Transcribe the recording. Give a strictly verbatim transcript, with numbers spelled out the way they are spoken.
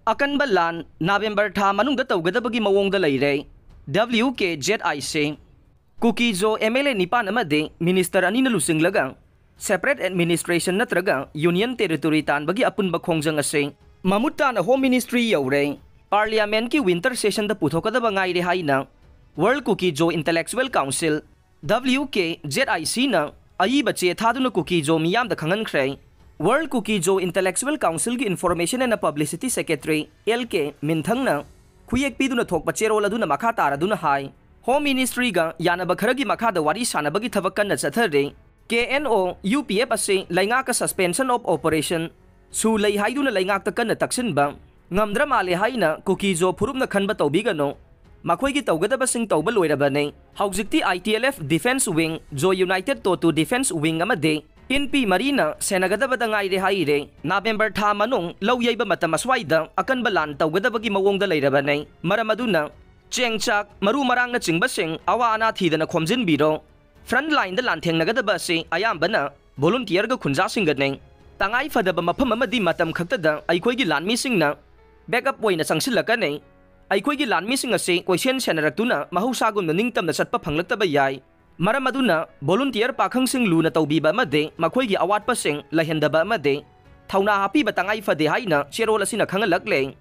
ꯑꯀꯟꯕ ꯂꯥꯟ ꯅꯕꯦꯝꯕꯔ ꯊꯥ ꯃꯅꯨꯡꯗ ꯇꯧꯒꯗꯕꯒꯤ ꯃꯑꯣꯡꯗ ꯂꯩꯔꯦ꯫ W K Z I C꯫ ꯀꯨꯀꯤꯖꯣ M L A ꯅꯤꯄꯥꯟ ꯑꯃꯗꯤ ꯃꯤꯅꯤꯁꯇꯔ ꯑꯅꯤꯅ ꯂꯨꯆꯤꯡꯂꯒ separate administration ꯅꯠꯇ꯭ꯔꯒ union territory ꯇꯥꯟꯕꯒꯤ ꯑꯄꯨꯟꯕ ꯈꯣꯡꯖꯪ ꯑꯁꯤ ꯃꯃꯨꯠ ꯇꯥꯅ Home Ministry ꯌꯧꯔꯦ꯫ Parliament ꯀꯤ winter session ꯗ ꯄꯨꯊꯣꯛꯀꯗꯕ ꯉꯥꯏꯔꯦ ꯍꯥꯏꯅ World Kuki-Zo Intellectual Council, W K Z I C ꯅ ꯑꯏꯕ ꯆꯦ ꯊꯥꯗꯨꯅ ꯀꯨꯀꯤꯖꯣ ꯃꯤꯌꯥꯝꯗ ꯈꯪꯍꯟꯈ꯭ꯔꯦ꯫ World Kuki-Zo Intellectual Council ꯒꯤ Information and Publicity Secretary L K ꯃꯤꯟꯊꯪꯅ ꯈꯨꯌꯦꯛ ꯄꯤꯗꯨꯅ ꯊꯣꯛꯄ ꯆꯦꯔꯣꯜ ꯑꯗꯨꯅ ꯃꯈꯥ ꯇꯥꯔꯗꯨꯅ ꯍꯥꯏ, Home Ministry ꯒ ꯌꯥꯅꯕ ꯈꯔꯒꯤ ꯃꯈꯥꯗ ꯋꯥꯔꯤ ꯁꯥꯅꯕꯒꯤ ꯊꯕꯛ ꯀꯟꯅ ꯆꯠꯊꯔꯤ꯫ K N O U P F ꯑꯁꯤ ꯂꯩꯉꯥꯛꯀ suspension of operation ꯁꯨ ꯂꯩ ꯍꯥꯏꯗꯨꯅ ꯂꯩꯉꯥꯛꯇ ꯀꯟꯅ ꯇꯛꯁꯤꯟꯕ ꯉꯝꯗ꯭ꯔ ꯃꯥꯜꯂꯦ ꯍꯥꯏꯅ ꯀꯨꯀꯤꯖꯣ ꯐꯨꯔꯨꯞꯅ ꯈꯟꯕ ꯇꯧꯕꯤꯒꯅꯨ꯫ ꯃꯈꯣꯏꯒꯤ ꯇꯧꯒꯗꯕꯁꯤꯡ ꯇꯧꯕ ꯂꯣꯏꯔꯕꯅꯤ꯫ ꯍꯧꯖꯤꯛꯇꯤ I T L F Defence Wing, Zo United Totu Defence Wing ꯑꯃꯗꯤ ꯏꯟꯄꯤ ꯃꯔꯤꯅ ꯁꯦꯟꯅꯒꯗꯕꯗ ꯉꯥꯏꯔꯦ ꯍꯥꯏꯔꯦ꯫ ꯅꯕꯦꯝꯕꯔ ꯊꯥ ꯃꯅꯨꯡ ꯂꯧ ꯌꯩꯕ ꯃꯇꯝ ꯑꯁ꯭ꯋꯥꯏꯗ ꯑꯀꯟꯕ ꯂꯥꯟ ꯇꯧꯒꯗꯕꯒꯤ ꯃꯑꯣꯡꯗ ꯂꯩꯔꯕꯅꯤ꯫ ꯃꯔꯝ ꯑꯗꯨꯅ ꯆꯦꯡ ꯆꯥꯛ, ꯃꯔꯨ ꯃꯔꯥꯡꯅꯆꯤꯡꯕꯁꯤꯡ ꯑꯋꯥ ꯑꯅꯥ ꯊꯤꯗꯅ ꯈꯣꯝꯖꯤꯟꯕꯤꯔꯣ꯫ Front line ꯗ ꯂꯥꯟꯊꯦꯡꯅꯒꯗꯕ ꯑꯁꯤ ꯑꯌꯥꯝꯕꯅ volunteer ꯒ ꯈꯨꯟꯖꯥꯁꯤꯡꯒꯅꯤ꯫ ꯇꯉꯥꯏ ꯐꯗꯕ ꯃꯐꯝ ꯑꯃꯗꯤ ꯃꯇꯝ ꯈꯛꯇꯗ ꯑꯩꯈꯣꯏꯒꯤ ꯂꯥꯟꯃꯤꯁꯤꯡꯅ backup ꯑꯣꯏꯅ ꯆꯪꯁꯤꯜꯂꯛꯀꯅꯤ꯫ ꯑꯩꯈꯣꯏꯒꯤ ꯂꯥꯟꯃꯤꯁꯤꯡ ꯑꯁꯤ ꯀꯣꯏꯁꯦꯟ ꯁꯦꯟꯅꯔꯛꯇꯨꯅ ꯃꯍꯧꯁꯥꯒꯨꯝꯅ ꯅꯤꯡꯇꯝꯅ ꯆꯠꯄ ꯐꯪꯂꯛꯇꯕ ꯌꯥꯏ꯫ ꯃꯔꯝ ꯑꯗꯨꯅ volunteer ꯄꯥꯈꯪꯁꯤꯡ ꯂꯨꯅ ꯇꯧꯕꯤꯕ ꯑꯃꯗꯤ ꯃꯈꯣꯏꯒꯤ ꯑꯋꯥꯠꯄꯁꯤꯡ ꯂꯩꯍꯟꯗꯕ ꯑꯃꯗꯤ ꯊꯧꯅꯥ ꯍꯥꯞꯄꯤꯕ ꯇꯉꯥꯏ ꯐꯗꯦ ꯍꯥꯏꯅ ꯆꯦꯔꯣꯜ ꯑꯁꯤꯅ ꯈꯪꯍꯜꯂꯛꯂꯦ꯫